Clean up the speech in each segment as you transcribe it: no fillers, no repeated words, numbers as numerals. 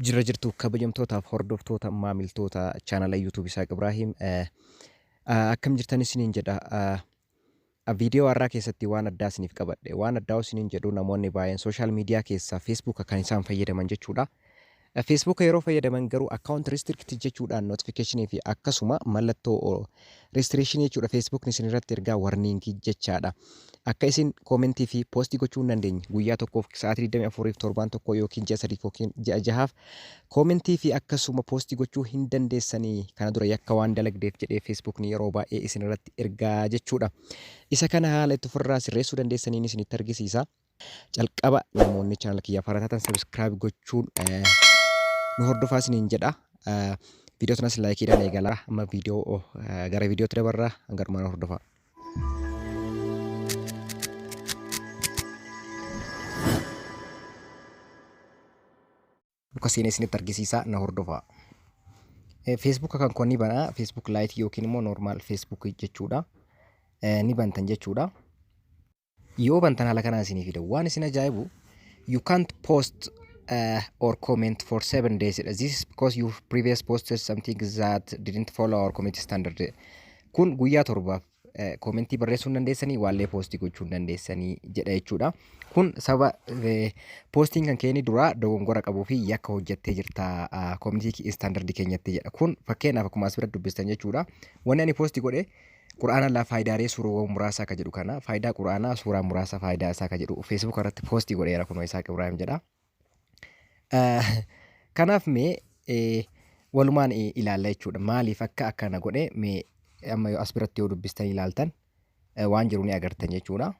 Jirra jirtu kabajamtootaaf hordoftoota maamiltoota chaanala YouTube Isaaq Ibraahim akkam jirtan isiniin jedha. Viidiyoo har'aa keessatti waan addaa isiniif qabadhe. Waan addaa isiniin jedhu namoonni baay'een sooshaal miidiyaa keessaa Facebook kan isaan fayyadaman jechuudha. Facebook yeroo fayyadaman garuu account restrict jechuudhaan notification fi akkasuma mallattoo restriction jechuudha Facebookni isin irratti ergaa warning jechaadha. Akka isin koomentii fi poostii gochuu hin dandeenye guyyaa tokkoof sa'aatii 24f torbaan tokko yookiin ji'a sadiif yookiin ji'a jahaaf koomentii fi akkasuma poostii gochuu hin dandeessanii kana dura yakka waan dalagdeef jedhee Facebookni yeroo baay'ee isin irratti ergaa jechuudha. Isa kana haala itti ofirraa sirreessuu dandeessaniin isinitti argisiisa. Calqaba namoonni channel kiyyaaf haaraa taatan subscribe gochuun nu hordofaa isiniin jedha. Viidiyoo sanas laayikiidhaan eegalaa. Amma viidiyoo gara viidiyootti dabarra hanga dhumaa nu hordofaa. Luka seenee isinitti argisiisa na hordofaa. Facebook kan koo ni banaa Facebook Lite yookiin immoo normal Facebook jechuudha. Ni bantan jechuudha. Yoo bantan haala kanaan isinii fida. Waan isin ajaa'ibu you can't post or comment for 7 days jedha. This is because you previous posted something that didn't follow our community standard. Kun guyyaa 7f koomentii barreessuu hin dandeessanii waallee poostii gochuu hin dandeessanii jedha jechuudha. Kun sababa poostiin kan keeni duraa dogongora qabuu fi yakka hojjettee jirta community standard keenyatti jedha. Kun fakkeenyaaf akkuma as bira dubbistan jechuudha. Wanni ani poostii godhe Qur'aana laa faayidaalee suurawwan muraasaa ka jedhu kana faayidaa Qur'aanaa suuraa muraasa faayidaa isaa ka jedhu Facebook irratti poostii godheera kunoo Isaaq Ibraahim jedha. Kanaaf mee walumaan ilaalla jechuudha. Maaliif akka akkana godhe mee amma as biratti yoo dubbistan ilaaltan waan jiru ni agartan jechuudha.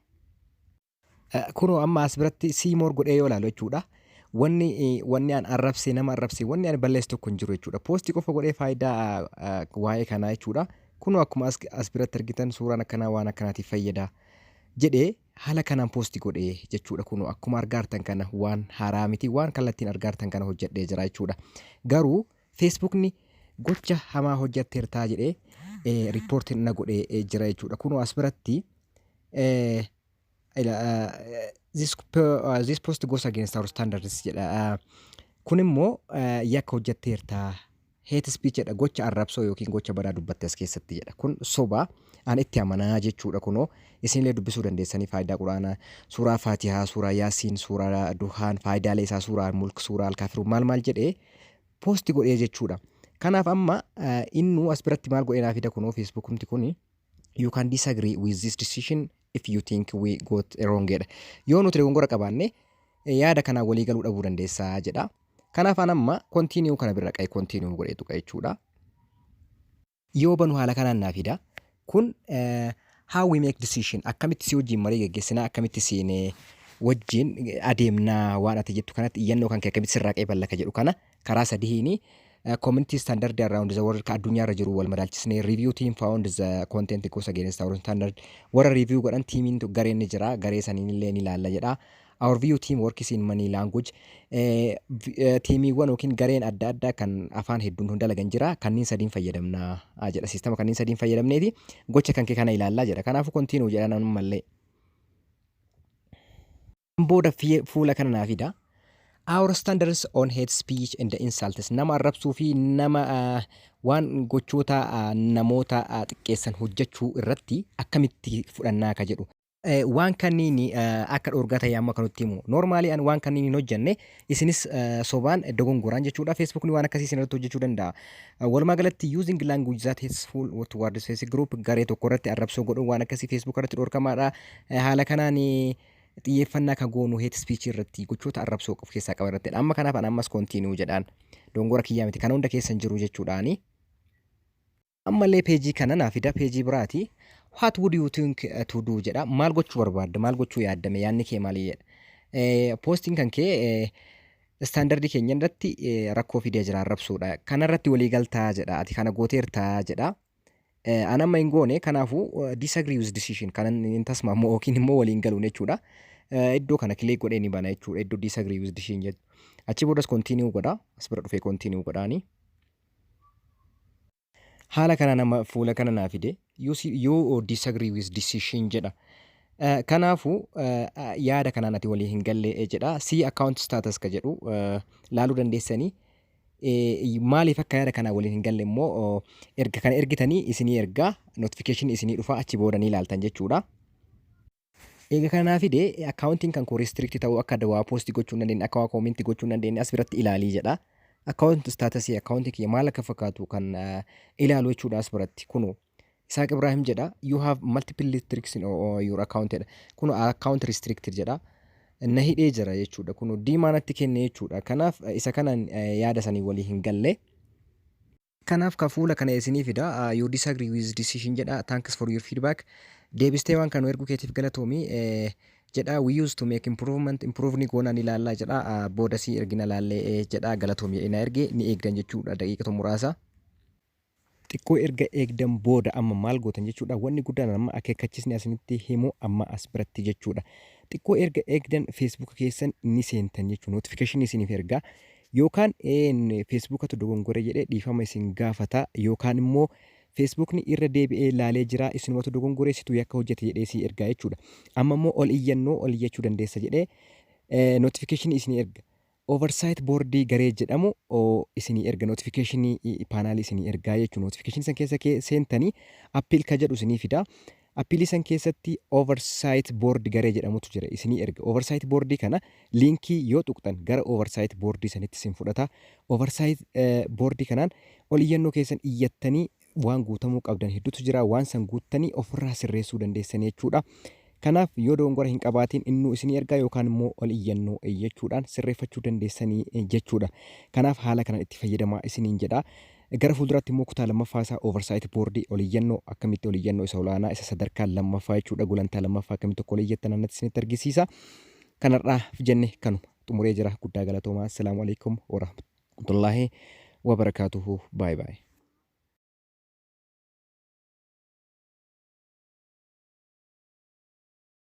Kunoo amma as biratti see more godhee yoo ilaalu jechuudha. Wanni an arrabse nama arrabse wanni ani balleesse tokko hin jiru jechuudha. Poostii qofa godhee faayidaa waa'ee kanaa jechuudha. Kunoo akkuma as biratti argitan suuraan akkanaa waan akkanaatiif fayyada jedhee haala kanaan poostii godhee jechuudha. Kunoo akkuma argaartan kana waan haaraa miti waan kallattiin argaartan kana hojjedhee jira jechuudha. Garuu Facebookni gocha hamaa hojjetteertaa jedhee riippoortiin na godhee jira jechuudha. Kunoo as biratti this post goes against our standards jedha. Kun immoo yakka hojjetteerta hate speech jedha gocha arrabsoo yookiin gocha badaa dubbatte as keessatti jedha. Kun soba an itti amanaa jechuudha kunoo isinillee dubbisuu dandeessanii faayidaa quraanaa suuraa faatihaa suuraa yaasiin suuraa duhaan faayidaalee isaa suuraa mulk suuraa alkaafiruun maal maal jedhee poosti godhee jechuudha. Kanaaf amma innuu as biratti maal godhee naa fida kunoo feesbuukumti kuni you can disagree with this decision if you think we got a wrong jedha. Yoo nuti dogongora qabaanne yaada kanaan walii galuu dhabuu dandeessaa jedha. Kanaaf an amma continue kana bira qa'e continue godhee tuqa jechuudha. Yoo banu haala kanaan naa fida. Kun how we make decision akkamitti si wajjin marii geggeessinaa akkamitti siin wajjin adeemnaa waan ati jettu kanatti iyyannoo kan kee akkamitti sirraa qeeballa ka jedhu kana karaa sadihiini community standard around the world ka addunyaa irra jiru wal madaalchisnee review team found the content goes against our standard warra review godhan tiimiin gareen ni jira garee saniin illee ni ilaalla jedha. Our view team works in many language tiimiiwwan yookiin gareen adda addaa kan afaan hedduun dalagan jira kanneen sadiin fayyadamna jedha siistama kanneen sadiin fayyadamneeti gocha kan kee kana ilaallaa jedha kanaafuu continue jedha nammallee. Booda fuula kana naa fida. Our standards on hate speech and insults nama arrabsuu fi nama waan gochoota namoota xiqqeessan hojjechuu irratti akkamitti fudhannaa ka jedhu. Waan kanniin akka dhoorgaa ta'e amma kan nutti himu. Normally ani waan kanniin hin hojjenne isinis sobaan dogongoraan jechuudha. Facebookni waan akkasii isin irratti hojjechuu danda'a. Walumaa galatti using language that hateful towards Facebook group garee tokko irratti arrabsoo godhuun waan akkasii Facebook irratti dhoorkamaadha. Haala kanaan xiyyeeffannaa kan goonu hate speech irratti gochoota arrabsoo of keessaa qaban irratti. Amma kanaaf an ammas continue jedhaan dogongora kiyyaa miti kana hunda keessa hin jiru jechuudhaani. Ammallee peejii kana naa fida peejii biraati. What would you think to do jedha. Maal gochuu barbaadda? Maal gochuu yaaddame? Yaadni kee maali jedha. Poostiin kan kee istaandardii keenya irratti rakkoo fidee jira arrabsuudha. Kana irratti walii galtaa jedha. Ati kana gooteertaa jedha. An amma hin goone kanaafuu disagree with decision kanan hin tasmaamu yookiin immoo waliin galuun jechuudha. Iddoo kana click godhee ni bana jechuudha. Iddoo disagree with decision jedhu. Achi boodas continue godha. As bira dhufee continue godhaani. Haala kana nama fuula kana naa fide you disagree with decision jedha. Kanaafuu yaada kanaan ati walii hin galle jedha. See account status ka jedhu laaluu dandeessanii. Maaliif akka yaada kanaa waliin hin galle immoo erga kana ergitanii isinii ergaa, notification isinii dhufa, achi booda ni ilaaltan jechuudha. Egaa kanaa fide, akkaawuntiin kan koo restrict ta'uu, akka waa post gochuu hin dandeenye, akka waa comment gochuu hin dandeenye as biratti ilaalii jedha. Account status, akkaawuntii kiyya maal akka fakkaatu kan ilaalu jechuudha as biratti. Kunoo Isaaq Ibrahim jedha, "You have multiple restrictions in your account" jedha. Kunoo "account restricted" jedha. Na hidhee jira jechuudha. Kunoo diimaa natti kenne jechuudha. Kanaaf isa kanaan yaada sanii walii hin galle. Kanaaf ka fuula kana isinii fida. "You disagree with decision" jedha. "Thanks for your feedback." Deebistee waan kana erguu keetiif galatoomi jedha. "We use to make improvement", improve ni goona, ni ilaallaa jedha. Booda si ergina laallee jedha. Galatoomi jedhee na erge, ni eegdan jechuudha daqiiqata muraasa. Xiqqoo erga eegdan booda amma maal gootan jechuudha. Wanni guddaan amma akeekkachisni asinitti himu amma as biratti jechuudha. Xiqqoo erga eegdan Feesbuuka keessan ni seentan jechuudha. Notification isiniif ergaa, yookaan Feesbuukatu dogongore jedhee dhiifama isin gaafata, yookaan immoo Feesbuukni irra deebi'ee laalee jira, isinumatu dogongoree, situ yakka hojjete jedhee si ergaa jechuudha. Amma immoo ol iyyannoo ol iyyachuu dandeessa jedhee notification isinii erga. Oversight board garee jedhamu isinii erga, notification panel isinii ergaa jechuudha. Notification san keessa seentanii appeal ka jedhu isinii fida. Appeal san keessatti oversight board garee jedhamutu jira, isinii erga. Oversight board kana link yoo tuqxan gara oversight board sanitti isin fudhata. Oversight board kanaan ol iyyannoo keessan iyyattanii waan guutamuu qabdan hedduutu jira. Waan san guuttanii ofirraa sirreessuu dandeessan jechuudha. Kanaaf yoo dogongora hin qabaatiin innuu isinii ergaa, yookaan immoo ol iyyannoo iyyachuudhaan sirreeffachuu dandeessanii jechuudha. Kanaaf haala kanaan itti fayyadamaa isiniin jedha. Gara fuulduraatti immoo kutaa lammaffaa isaa, oversight board ol iyyannoo akkamitti ol iyyannoo isa olaanaa, isa sadarkaa lammaffaa jechuudha, gulantaa lammaffaa akkamitti tokko ol iyyattan annatti isinitti argisiisa. Kanarraa jenne kanuma xumuree jira. Guddaa galatoomaa. Assalaamu alaikum warahmatullaahi wabarakaatuhu. Baay'ee baay'ee.